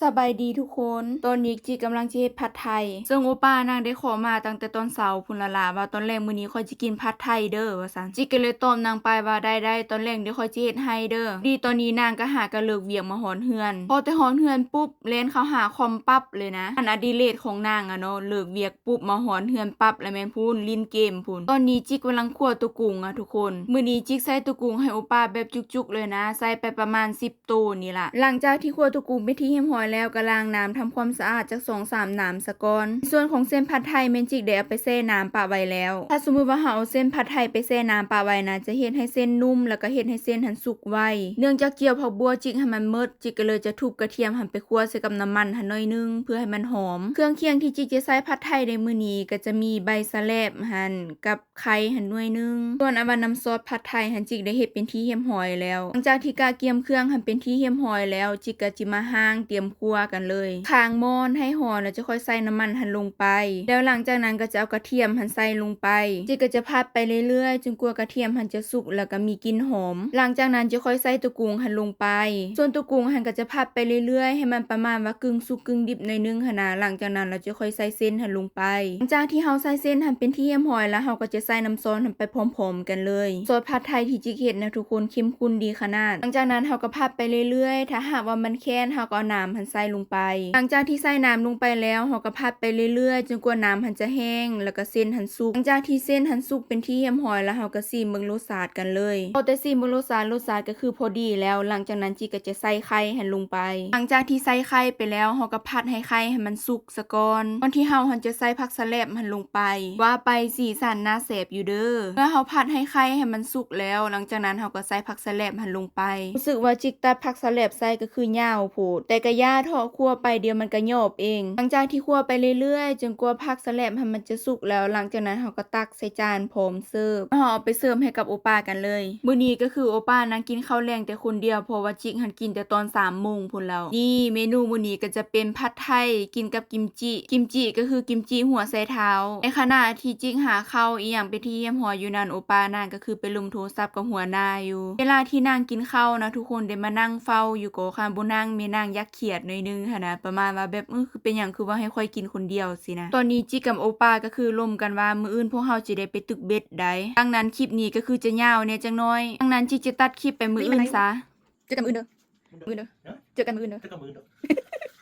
ສະບາຍດີທຸກຄົນ, ຕອນນີ້ຈິກກຳລັງຈະເຮັດຜັດໄທ, ເຊິ່ງໂອປ້ານາງໄດ້ຂໍມາຕັ້ງແຕ່ຕອນເຊົ້າພຸ້ນລະລະ ວ່າຕອນແລງມື້ນີ້ຂ້ອຍຈະກິນຜັດໄທເດີ ວ່າຊັ້ນ. ຈິກກໍເລີຍຕອບນາງໄປວ່າ ໄດ້ໆ ຕອນແລງດຽວຂ້ອຍຈະເຮັດໃຫ້ເດີ. ດີຕອນນີ້ນາງກໍຫາກໍເລີກວຽກມາຮອດເຮືອນ, ພໍແຕ່ຮອດເຮືອນປຸບ ແລ່ນເຂົ້າຫາຄອມປັບເລີຍນະ. ອັນອະດິເລກຂອງນາງອະເນາະ, ເລີກວຽກປຸບມາຮອດເຮືອນປັບ ລະແມ່ນພຸ້ນ ຫຼິ້ນເກມພຸ້ນ. ຕອນນີ້ຈິກກຳລັງຂົ້ວໂຕກຸງອະທຸກຄົນ. ມື້ນີ້ຈິກໃສ່ໂຕກຸງໃຫ້ໂອປ້າແບບຈຸກໆເລີຍນະ, ໃສ່ໄປປະມານສິບ ໂຕນີ້ລະ. ຫຼັງຈາກທີ່ຂົ້ວຕົວກຸງເປັນທີ່ຮຽບຮ້ອຍແລ້ວ ກໍລ້າງນ້ຳທຳຄວາມສະອາດຈັກສອງສາມນ້ຳສາກ່ອນ. ສ່ວນຂອງເສັ້ນຜັດໄທແມ່ນຈິກໄດ້ເອົາໄປແຊ່ນ້ຳປະໄວ້ແລ້ວ. ຖ້າສົມມຸດວ່າເຮົາເອົາເສັ້ນຜັດໄທໄປແຊ່ນ້ຳປະໄວ້ນະ ຈະເຮັດໃຫ້ເສັ້ນນຸ້ມ ແລ້ວກໍເຮັດໃຫ້ເສັ້ນຫັ້ນສຸກໄວ. ເນື່ອງຈາກຈຽວຜັກບົ່ວຈິກຫັ້ນມັນໝົດ, ຈິກກໍເລີຍຈະທຸບກະທຽມຫັ້ນໄປຂົ້ວໃສ່ກັບນ້ຳມັນຫັ້ນໜ້ອຍໜຶ່ງ ເພື່ອໃຫ້ມັນຫອມ. ເຄື່ອງຄຽງທີ່ຈິກຈະໃສ່ຜັດໄທໃນມື້ນີ້ ກໍຈະມີໃບສະແລບຫັ້ນ ກັບ ໄຂ່ຫັ້ນໜ່ວຍໜຶ່ງ. ສ່ວນອັນວ່ານ້ຳຊອດຜັດໄທຫັ້ນ ຈິກໄດ້ເຮັດເປັນທີ່ຮຽບຮ້ອຍແລ້ວ. ຫຼັງຈາກທີ່ກະກຽມເຄື່ອງຫັ້ນເປັນທີ່ຮຽບຮ້ອຍແລ້ວ, ຈິກກໍຈະມາຫ້າງຕຽມຄົວກັນເລີຍ. ຄ້າງໝໍ້ໃຫ້ຮ້ອນ ແລ້ວຈະຄ່ອຍໃສ່ນ້ຳມັນຫັ້ນລົງໄປ. ແລ້ວຫຼັງຈາກນັ້ນກໍຈະເອົາກະທຽມຫັ້ນໃສ່ລົງໄປ. ຈິກກໍຈະຜັດໄປເລື້ອຍໆ ຈົນກວ່າກະທຽມຫັ້ນຈະສຸກ ແລ້ວກໍມີກິ່ນຫອມ. ຫຼັງຈາກນັ້ນຈະຄ່ອຍໃສ່ຕົວກຸງຫັ້ນລົງໄປ. ສ່ວນຕົວກຸງຫັ້ນກໍຈະຜັດໄປເລື້ອຍໆ ໃຫ້ມັນປະມານວ່າກຶ່ງສຸກກຶ່ງດິບໜ້ອຍໜຶ່ງຫັ້ນນະ. ຫຼັງຈາກນັ້ນລະຈະຄ່ອຍໃສ່ເສັ້ນຫັ້ນລົງໄປ. ຫຼັງຈາກທີ່ເຮົາໃສ່ເສັ້ນຫັ້ນເປັນທີ່ຮຽບຮ້ອຍແລ້ວ ເຮົາກໍຈະໃສ່ນ້ຳຊອດຫັ້ນໄປພ້ອມໆກັນເລີຍ. ຊອດຜັດໄທທີ່ຈິກເຮັດນະທຸກຄົນ ເຂັ້ມຂຸ້ນດີຂະໜາດ. ຫຼັງຈາກນັ້ນເຮົາກໍຜັດໄປເລື້ອຍໆ, ຖ້າຫາກວ່າມັນແຄ້ນ ເຮົາກໍເອົານ້ຳຫັ້ນໃສ່ລົງໄປ. ຫຼັງຈາກທີ່ໃສ່ນ້ຳລົງໄປແລ້ວ ເຮົາກໍຜັດໄປເລື້ອຍໆ ຈົນກວ່ານ້ຳຫັ້ນຈະແຫ້ງ ແລ້ວກໍເສັ້ນຫັ້ນສຸກ. ຫຼັງຈາກທີ່ເສັ້ນຫັ້ນສຸກເປັນທີ່ຮຽບຮ້ອຍແລ້ວ ເຮົາກໍຊີມເບິ່ງລົດຊາດກັນເລີຍ. ພໍແຕ່ຊີມເບິ່ງລົດຊາດ, ລົດຊາດກໍຄືພໍດີແລ້ວ. ຫຼັງຈາກນັ້ນຈິກກໍຈະໃສ່ໄຂ່ຫັ້ນລົງໄປ. ຫຼັງຈາກທີ່ໃສ່ໄຂ່ໄປແລ້ວ ເຮົາກໍຜັດໃຫ້ໄຂ່ໃຫ້ມັນສຸກ ສະກ່ອນ ກ່ອນທີ່ເຮົາຫັ້ນຈະໃສ່ຜັກສະແລັບຫັ້ນລົງໄປ. ວ່າໄປສີສັນໜ້າແຊບຢູ່ເດີ. ເມື່ອເຮົາຜັດໃຫ້ໄຂ່ໃຫ້ມັນສຸກແລ້ວ, ຫຼັງຈາກນັ້ນເຮົາກໍໃສ່ຜັກສະແລັບຫັ້ນລົງໄປ. ຮູ້ສຶກວ່າຈິກຕັດຜັກສະແລັບໃສ່ກໍຄືຍາວໂພດ, ແຕ່ກໍຢ່າເທາະ, ຂົ້ວໄປດຽວມັນກໍຫຍອບເອງ. ຫຼັງຈາກທີ່ຂົ້ວໄປເລື້ອຍໆ ຈົນກວ່າຜັກສະແລັບຫັ້ນມັນຈະສຸກແລ້ວ, ຫຼັງຈາກນັ້ນເຮົາກໍຕັກໃສ່ຈານພ້ອມເສີບ. ເຮົາເອົາໄປເສີບໃຫ້ກັບໂອປ້າກັນເລີຍ. ມື້ນີ້ກໍຄືໂອປ້ານາງກິນເຂົ້າແລງແຕ່ຄົນດຽວ, ເພາະວ່າຈິກຫັ້ນກິນແຕ່ຕອນສາມໂມງພຸ້ນແລ້ວ. ນີ້ເມນູມື້ນີ້ກໍຈະ ເປັນຜັດໄທກິນກັບກິມຈິ. ກິມຈິກໍຄືກິມຈິຫົວໄຊເທົ້າ. ໃນຂະນະທີ່ຈິກຫາເຂົ້າອີ່ຫຍັງເປັນທີ່ຮຽບຮ້ອຍຢູ່ນັ້ນ, ໂອປ້ານາງກໍຄືໄປລົມໂທລະສັບກັບຫົວໜ້າຢູ່. ເວລາທີ່ນາງກິນເຂົ້ານະ ທຸກຄົນໄດ້ມານັ່ງເຝົ້າຢູ່ກໍ ຄັນບໍ່ນັ່ງແມ່ນາງຢາກຂຽດໜ້ອຍໜຶ່ງຫັ້ນນະ, ປະມານວ່າແບບ ເອີ ຄືເປັນຫຍັງຄືວ່າໃຫ້ຂ້ອຍກິນຄົນດຽວຊີ້ນະ. ຕອນນີ້ຈິກກັບໂອປ້າກໍຄືລົມກັນວ່າມື້ອື່ນພວກເຮົາຈະໄດ້ໄປຕຶກເບັດໃດ. ດັ່ງນັ້ນຄລິບນີ້ກໍຄືຈະຍາວແດ່ຈັກໜ້ອຍ. ດັ່ງນັ້ນຈິກຈະຕັດຄລິບໄປມື້ອື່ນຊະ. ເຈີກັນມື້ອື່ນເດີ. ມື້ອື່ນເດີ. ເຈີກັນມື້ອື່ນເດີ.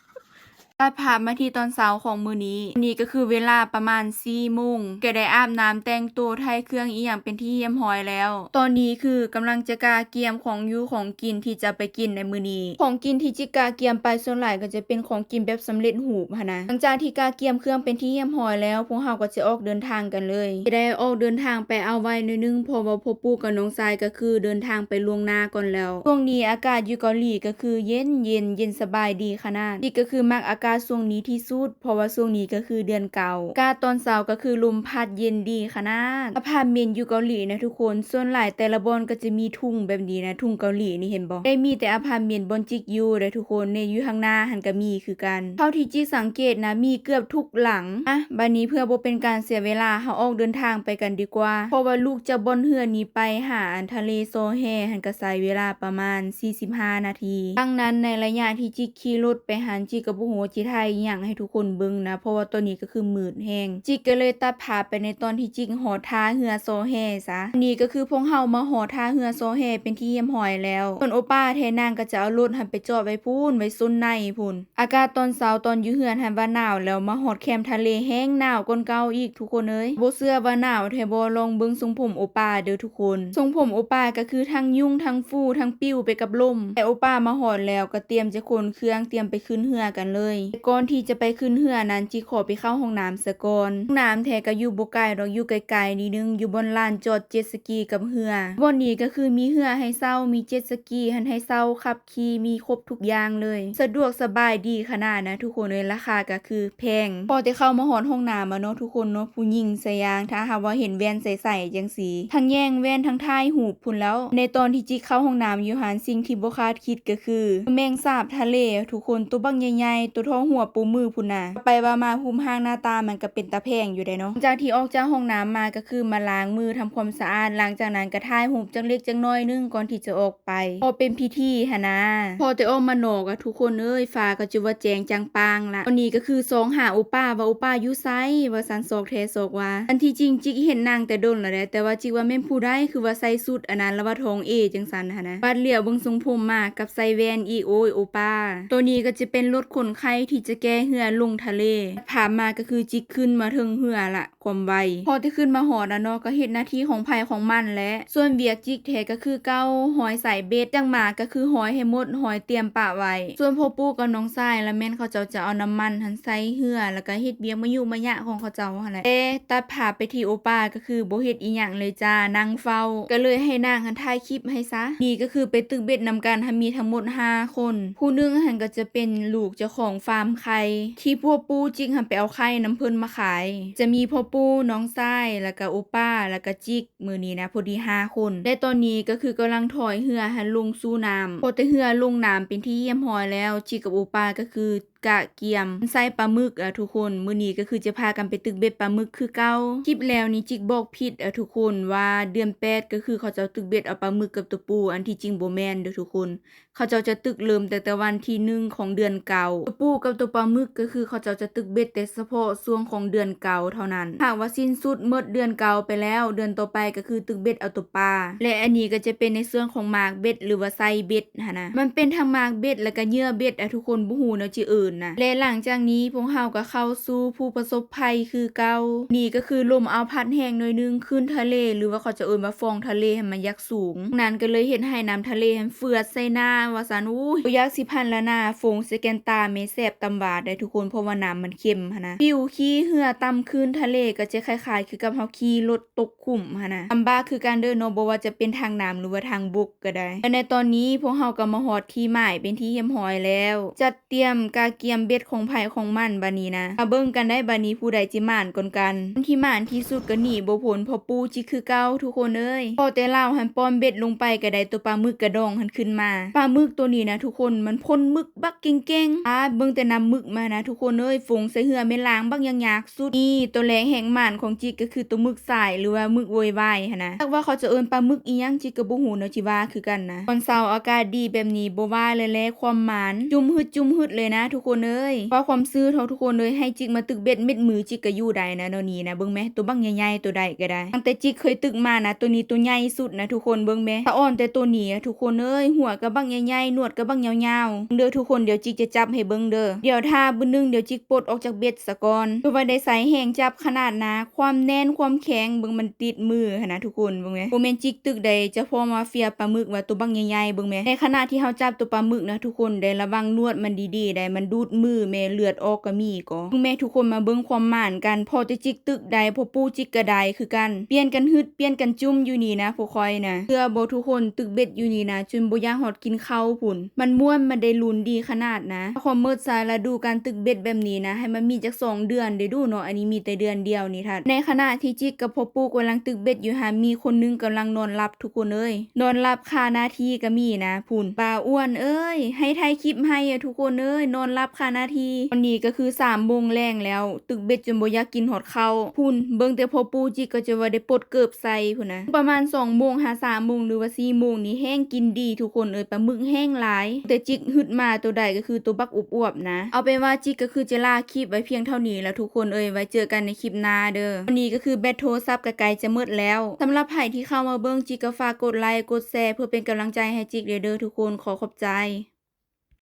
ຕັດພາບມາທີ່ຕອນເຊົ້າຂອງມື້ນີ້. ນີ້ກໍຄືເວລາປະມານສີ່ໂມງ. ກໍໄດ້ອາບນ້ຳແຕ່ງໂຕ ໄຖ່ເຄື່ອງອີ່ຫຍັງເປັນທີ່ຮຽບຮ້ອຍແລ້ວ. ຕອນນີ້ຄືກຳລັງຈະກະກຽມຂອງຢູ່ຂອງກິນທີ່ຈະໄປກິນໃນມື້ນີ້. ຂອງກິນທີ່ຈິກກະກຽມໄປສ່ວນຫຼາຍກໍຈະເປັນຂອງກິນແບບສຳເລັດຮູບຫັ້ນນະ. ຫຼັງຈາກທີ່ກະກຽມເຄື່ອງເປັນທີ່ຮຽບຮ້ອຍແລ້ວ, ພວກເຮົາກໍຈະອອກເດີນທາງກັນເລີຍ. ຈະໄດ້ອອກເດີນທາງໄປອາໄວໜ້ອຍໜຶ່ງ, ເພາະວ່າພໍ່ປູ່ກັບນ້ອງຊາຍກໍຄືເດີນທາງໄປລ່ວງໜ້າກ່ອນແລ້ວ. ຊ່ວງນີ້ອາກາດຢູ່ເກົາຫຼີກໍຄືເຢັນໆ ເຢັນສະບາຍດີຂະໜາດ. ຈິກກໍຄືມັກອາກາດຊ່ວງນີ້ທີ່ສຸດ, ເພາະວ່າຊ່ວງນີ້ກໍຄືເດືອນເກົ້າ. ອາກາດຕອນເຊົ້າກໍຄືລົມພັດເຢັນດີຂະໜາດ. ອາພາດເມັນຢູ່ເກົາຫຼີນະທຸກຄົນ, ສ່ວນຫຼາຍແຕ່ລະບ່ອນກໍຈະມີທຸງແບບນີ້ນະ, ທຸງເກົາຫຼີນີ້ເຫັນບໍ່? ໄດ້ມີແຕ່ອາພາດເມັນບ່ອນຈິກຢູ່ເດ້ທຸກຄົນ, ນີ້ຢູ່ທາງໜ້າຫັ້ນກໍມີຄືກັນ. ເທົ່າທີ່ຈິກສັງເກດນະ, ມີເກືອບທຸກຫຼັງ. ອະ ບາດນີ້ເພື່ອບໍ່ເປັນການເສຍເວລາ, ເຮົາອອກເດີນທາງໄປກັນດີກວ່າ, ເພາະວ່າລຸກຈາກບ່ອນເຮືອນນີ້ໄປຫາອັນທະເລຊໍແຮ່ຫັ້ນກໍໃຊ້ເວລາປະມານສີ່ສິບຫ້ານາທີ. ດັ່ງນັ້ນໃນໄລຍະທີ່ຈິກຂີ່ລົດໄປຫັ້ນ, ຈິກກໍບໍ່ຮູ້ວ່າຊິຖ່າຍອີ່ຫຍັງໃຫ້ທຸກຄົນເບິ່ງນະ, ເພາະວ່າຕອນນີ້ກໍຄືມືດແຮງ. ຈິກກໍເລີຍຕັດພາບໄປໃນຕອນທີ່ຈິກຮອດທ່າເຮືອຊໍແຮ່ຊະ. ນີ້ກໍຄືພວກເຮົາມາຮອດທ່າເຮືອຊໍແຮ່ເປັນທີ່ຮຽບຮ້ອຍແລ້ວ. ສ່ວນໂອປ້າແທ້ນາງກໍຈະເອົາລົດຫັ້ນໄປຈອດໄວ້ພຸ້ນ, ໄວ້ໂຊນໃນພຸ້ນ. ອາກາດຕອນເຊົ້າຕອນຢູ່ເຮືອນຫັ້ນວ່າໜາວແລ້ວ, ມາຮອດແຄມທະເລແຮ່ງໜາວກວ່າເກົ່າອີກທຸກຄົນເອີຍ. ບໍ່ເຊື່ອວ່າໜາວແທ້ບໍ່, ລອງເບິ່ງຊົງຜົມໂອປ້າເດີທຸກຄົນ. ຊົງຜົມໂອປ້າກໍຄືທັງຍຸງທັງຟູທັງປິວໄປກັບລົມ. ແຕ່ໂອປ້າມາຮອດແລ້ວກໍຕຽມຈະຂົນເຄື່ອງ, ຕຽມໄປຂຶ້ນເຮືອກັນເລີຍ. ແຕ່ກ່ອນທີ່ຈະໄປຂຶ້ນເຮືອນັ້ນ, ຈິກຂໍໄປເຂົ້າຫ້ອງນ້ຳສະກ່ອນ. ຫ້ອງນ້ຳແທ້ກໍຢູ່ບໍ່ໄກດອກ, ຢູ່ໄກໆນິດໜຶ່ງ, ຢູ່ບ່ອນລານຈອດເຈັດສະກີກັບເຮືອ. ບ່ອນນີ້ກໍຄືມີເຮືອໃຫ້ເຊົ່າ, ມີເຈັດສະກີຫັ້ນໃຫ້ເຊົ່າ, ຂັບ ຂີ່ ມີຄົບທຸກຢ່າງເລີຍ, ສະດວກສະບາຍດີຂະໜາດນະທຸກຄົນເອີຍ. ລາຄາກໍຄືແພງ. ພໍແຕ່ເຂົ້າມາຮອດຫ້ອງນ້ຳອະເນາະທຸກຄົນເນາະ, ຜູ້ຍິງສະຢ່າງ ຖ້າຫາກວ່າເຫັນແວ່ນໃສໆຈັ່ງຊີ້ ທັງແຍ່ງແວ່ນທັງຖ່າຍຮູບພຸ້ນແລ້ວ. ໃນຕອນທີ່ຈິກເຂົ້າຫ້ອງນ້ຳຢູ່ຫັ້ນ, ສິ່ງທີ່ບໍ່ຄາດຄິດກໍຄືແມງສາບທະເລທຸກຄົນ, ໂຕບັກໃຫຍ່ໆ, ໂຕ ພໍຫົວປູມືພຸ້ນນະ. ໄປວ່າມາຮູບຮ່າງໜ້າຕາມັນກໍເປັນຕາແພງຢູ່ເດເນາະ. ຫຼັງຈາກທີ່ອອກຈາກຫ້ອງນ້ຳມາກໍຄືມາລ້າງມືທຳຄວາມສະອາດ, ຫຼັງຈາກນັ້ນກໍຖ່າຍຮູບຈັກເລັກຈັກນ້ອຍໜຶ່ງກ່ອນທີ່ຈະອອກໄປ ພໍເປັນພິທີຫັ້ນນາ. ພໍແຕ່ອອກມານອກອະ ທຸກຄົນເອີຍ ຟ້າກໍຈະວ່າແຈ້ງຈາງປ່າງລະ. ຕອນນີ້ກໍຄືຊອກຫາໂອປ້າວ່າໂອປ້າຢູ່ໃສ ວ່າຊັ້ນ ຊອກແທ້ຊອກວ່າ. ອັນທີ່ຈິງຈິກເຫັນນາງແຕ່ດົນແລ້ວແຫຼະ ແຕ່ວ່າຈິກວ່າແມ່ນຜູ້ໃດ ຄືວ່າໃສ່ຊຸດອັນນັ້ນ ລະວ່າທອງເອ ຈັ່ງຊັ້ນຫັ້ນນະ. ບັດຫຼຽວເບິ່ງຊົງຜົມມາກັບໃສ່ແວ່ນອີກ ໂອ້ຍ ໂອປ້າ. ໂຕນີ້ກໍຈະເປັນລົດຂົນໄຄທີ່ຈະແກ່ເຮືອລົງທະເລ. ພາບມາກໍຄືຈິກຂຶ້ນມາເທິງເຮືອລະ ຄວາມໄວ. ພໍແຕ່ຂຶ້ນມາຮອດນະເນາະ ກໍເຮັດໜ້າທີ່ຂອງໃຜຂອງມັນແຫຼະ. ສ່ວນວຽກຈິກແທ້ກໍຄືເກົ່າ ຮ້ອຍສາຍເບັດ ຈັ່ງມາກໍຄືຮ້ອຍໃຫ້ໝົດ ຮ້ອຍຕຽມປະໄວ້. ສ່ວນພໍ່ປູກັບນ້ອງຊາຍລະແມ່ນເຂົາເຈົ້າຈະເອົານ້ຳມັນຫັ້ນໃສ່ເຮືອ ແລ້ວກໍເຮັດວຽກມາຍຸມາຍະຂອງເຂົາເຈົ້າຫັ້ນແຫຼະ. ແຕ່ຕັດພາບໄປທີ່ໂອປ້າກໍຄືບໍ່ເຮັດອີ່ຫຍັງເລີຍຈ້າ ນັ່ງເຝົ້າ ກໍເລີຍໃຫ້ນາງຫັ້ນຖ່າຍຄລິບໃຫ້ຊະ. ນີ້ກໍຄືໄປຕຶກເບັດນຳກັນຫັ້ນ ມີທັງໝົດຫ້າຄົນ ຜູ້ໜຶ່ງຫັ້ນກໍຈະເປັນລູກເຈົ້າຂອງຟາມໄຂ່ ທີ່ພວກປູຈິກຫັ້ນໄປເອົາໄຂ່ນຳເພິ່ນມາຂາຍ. ຈະມີພໍ່ປູ ນ້ອງຊາຍ ແລ້ວກະໂອປ້າ ແລ້ວກະຈິກ ມື້ນີ້ນະ ພໍດີຫ້າຄົນ. ແລະຕອນນີ້ກໍຄືກຳລັງຖອຍເຮືອຫັ້ນລົງສູ່ນ້ຳ. ພໍແຕ່ເຮືອລົງນ້ຳເປັນທີ່ຮຽບຮ້ອຍແລ້ວ ຈິກກັບໂອປ້າກໍຄືກະກຽມໃສ່ປາໝຶກລະທຸກຄົນ. ມື້ນີ້ກໍຄືຈະພາກັນໄປຕຶກເບັດປາໝຶກຄືເກົ່າ. ຄລິບແລ້ວນີ້ຈິກບອກຜິດອະທຸກຄົນ ວ່າເດືອນແປດກໍຄືເຂົາເຈົ້າຕຶກເບັດເອົາປາໝຶກກັບໂຕປູ ອັນທີ່ຈິງບໍ່ແມ່ນເດີ້ທຸກຄົນ. ເຂົາເຈົ້າຈະຕຶກເລີ່ມຕັ້ງແຕ່ວັນທີໜຶ່ງຂອງເດືອນເກົ້າ. ໂຕປູກັບໂຕປາໝຶກກໍຄືເຂົາເຈົ້າຈະຕຶກເບັດແຕ່ສະເພາະຊ່ວງຂອງເດືອນເກົ້າເທົ່ານັ້ນ. ຫາກວ່າສິ້ນສຸດໝົດເດືອນເກົ້າໄປແລ້ວ ເດືອນຕໍ່ໄປກໍຄືຕຶກເບັດເອົາໂຕປາ. ແລະອັນນີ້ກໍຈະເປັນໃນສ່ວນຂອງໝາກເບັດ ຫຼືວ່າໄຊເບັດຫັ້ນນະ. ມັນເປັນທັງໝາກເບັດ ແລ້ວກໍເຫຍື່ອເບັດອະທຸກຄົນ ບໍ່ຮູ້ແນວຊິເອີ້ນນະ. ແລະຫຼັງຈາກນີ້ພວກເຮົາກໍເຂົ້າສູ່ຜູ້ປະສົບໄພຄືເກົ່າ. ນີ້ກໍຄືລົມອາພັດແຮງໜ້ອຍໜຶ່ງ ຄື້ນທະເລ ຫຼືວ່າເຂົາຈະເອີ້ນວ່າຟອງທະເລຫັ້ນມັນຢາກ ສູງນັ້ນ ກໍເລີຍເຮັດໃຫ້ນ້ຳທະເລຫັ້ນເຟືອດໃສ່ໜ້າວ່າຊັ້ນ. ໂອ້ຍ ບໍ່ຢາກຊິພັນລະໜ້າ ຝົງໃສ່ແກ່ນຕາແມ່ແຊບຕຳຫວາດໄດ໋ທຸກຄົນ ເພາະວ່ານ້ຳມັນເຄັມຫັ້ນນະ. ຟິວຂີ່ເຮືອຕາມຄື້ນທະເລກໍຈະຄ້າຍໆຄືກັບເຮົາຂີ່ລົດຕົກຂຸມຫັ້ນນະ. ລຳບາກຄືກັນເດີ້ເນາະ ບໍ່ວ່າຈະເປັນທາງນ້ຳ ຫຼືວ່າທາງບົກກໍໄດ້. ແລະໃນຕອນນີ້ພວກເຮົາກໍມາຮອດທີ່ໝາຍເປັນທີ່ຮຽບຮ້ອຍແລ້ວ ຈັດ ຕຽມກະກຽມເບັດຂອງໃຜຂອງມັນບາດນີ້ນະ. ມາເບິ່ງກັນໄດ໋ ບາດນີ້ຜູ້ໃດຊິໝານກ່ອນກັນ. ຄົນທີ່ໝານທີ່ສຸດກໍໜີບໍ່ພົ້ນພໍ່ປູຈິກຄືເກົ່າທຸກຄົນເອີຍ. ພໍແຕ່ລາວຫັ້ນປ້ອນເບັດລົງໄປກໍໄດ້ໂຕປາໝຶກກະດອງຫັ້ນຂຶ້ນມາ. ປາໝຶກໂຕນີ້ນະທຸກຄົນ ມັນພົ້ນໝຶກບັກເກັ່ງໆ. ອາ ເບິ່ງແຕ່ນ້ຳໝຶກມານະທຸກຄົນເອີຍ ຝົງໃສ່ເຮືອແມ່ນລ້າງບັກຍາກໆ ສຸດ. ນີ້ໂຕແລກແຮງໝານຂອງຈິກກໍຄືໂຕໝຶກສາຍ ຫຼືວ່າໝຶກໂວຍວາຍຫັ້ນນະ. ຈັກວ່າເຂົາຈະເອີ້ນປາໝຶກອີ່ຫຍັງ ຈິກກໍບໍ່ຮູ້ເນາະ ຊິວ່າຄືກັນນະ. ວັນເສົາອາກາດດີແບບນີ້ ບໍ່ວ່າແລ້ວແຫຼະ ຄວາມໝານຈຸ່ມຮຶດຈຸ່ມຮຶດເລີຍນະທຸກຄົນເອີຍ. ວ່າຄວາມຊື່ເທາະທຸກຄົນເອີຍ ໃຫ້ຈິກມາຕຶກເບັດເມັດມື ຈິກກໍຢູ່ໄດ້ນະ. ແນວນີ້ນະ ເບິ່ງແມ ໂຕບັກໃຫຍ່ໆ ໂຕໃດກໍໄດ້ ຕັ້ງແຕ່ຈິກເຄີຍຕຶກມານະ ໂຕນີ້ໂຕໃຫຍ່ສຸດນະທຸກຄົນ. ເບິ່ງແມ ສະອອນແຕ່ໂຕນີ້ນະທຸກຄົນເອີຍ ຫົວກໍບັກໃຫຍ່ໆ ໜວດກໍບັກຍາວໆ. ເດີທຸກຄົນ ດຽວຈິກຈະຈັບໃຫ້ເບິ່ງເດີ. ດຽວຖ້າບຶດໜຶ່ງ ດຽວຈິກປົດອອກຈາກເບັດ ສະກ່ອນ ຄືວ່າໄດ້ໃຊ້ແຮງຈັບຂະໜາດນະ ຄວາມແໜ້ນຄວາມແຂງ ເບິ່ງມັນຕິດມືຫັ້ນນະທຸກຄົນ. ເບິ່ງແມ ບໍ່ແມ່ນຈິກຕຶກໃດ ຈະພໍມາເຟຍປາໝຶກວ່າໂຕບັກໃຫຍ່ໆ. ເບິ່ງແມ ໃນຂະນະທີ່ເຮົາຈັບໂຕປາໝຶກນະທຸກຄົນ ໄດ້ລະວັງໜວດມັນດີໆ ໄດ້ມັນດູດມືແມ ເລືອດອອກກໍມີກໍ. ເບິ່ງແມ ທຸກຄົນມາເບິ່ງຄວາມໝານກັນ ພໍແຕ່ຈິກຕຶກໄດ້ ພໍ່ປູຈິກກໍໄດ້ຄືກັນ ປ່ຽນກັນຮຶດປ່ຽນກັນຈຸ່ມຢູ່ນີ້ນະ ພວກຂ້ອຍນະ. ເຊື່ອບໍ່ທຸກຄົນ ຕຶກເບັດຢູ່ນີ້ນະ ຈົນບໍ່ຢາກຮອດກິນເຂົ້າພຸ້ນ. ມັນມ່ວນ ມັນໄດ້ລຸ້ນດີຂະໜາດນະ. ຄວາມໝົດສາລະດູການຕຶກເບັດແບບນີ້ນະ ໃຫ້ມັນມີຈັກສອງເດືອນໄດ້ດູເນາະ. ອັນນີ້ມີແຕ່ເດືອນດຽວນີ້ທັດ. ໃນຂະນະທີ່ຈິກກັບພໍ່ປູກຳລັງຕຶກເບັດຢູ່ຫັ້ນ ມີຄົນໜຶ່ງກຳລັງນອນຫຼັບທຸກຄົນເອີຍ. ນອນຫຼັບຄາໜ້າທີ່ກໍມີນະ. ພຸ້ນ ປາອ້ວນເອີຍ ໃຫ້ຖ່າຍຄລິບໃຫ້ອະທຸກຄົນເອີຍ ນອນຫຼັບຄາໜ້າທີ່. ຕອນນີ້ກໍຄືສາມໂມງແລງແລ້ວ ຕຶກເບັດຈົນບໍ່ຢາກກິນຮອດເຂົ້າ. ພຸ້ນ ເບິ່ງແຕ່ພໍ່ປູຈິກກໍຈະວ່າໄດ້ປົດເກີບໃສ່ພຸ້ນນະ. ປະມານສອງໂມງຫາສາມໂມງ ຫຼືວ່າສີ່ໂມງນີ້ແຮງກິນດີທຸກຄົນເອີຍ ປາໝຶກແຮງຫຼາຍ. ແຕ່ຈິກຮຶດມາໂຕໃດກໍຄືໂຕບັກອວບໆນະ. ເອົາເປັນວ່າຈິກກໍຄືຈະລາຄລິບໄວ້ພຽງເທົ່ານີ້ລະທຸກຄົນເອີຍ ໄວ້ເຈີກັນໃນຄລິບໜ້າເດີ. ຕອນນີ້ກໍຄືແບັດໂທລະສັບກໍໃກ້ຈະໝົດແລ້ວ. ສຳລັບໃຜທີ່ເຂົ້າມາເບິ່ງ ຈິກກໍຝາກກົດໄລກົດແຊ ເພື່ອເປັນກຳລັງໃຈໃຫ້ຈິກແດ່ເດີທຸກຄົນ. ຂໍຂອບໃຈ.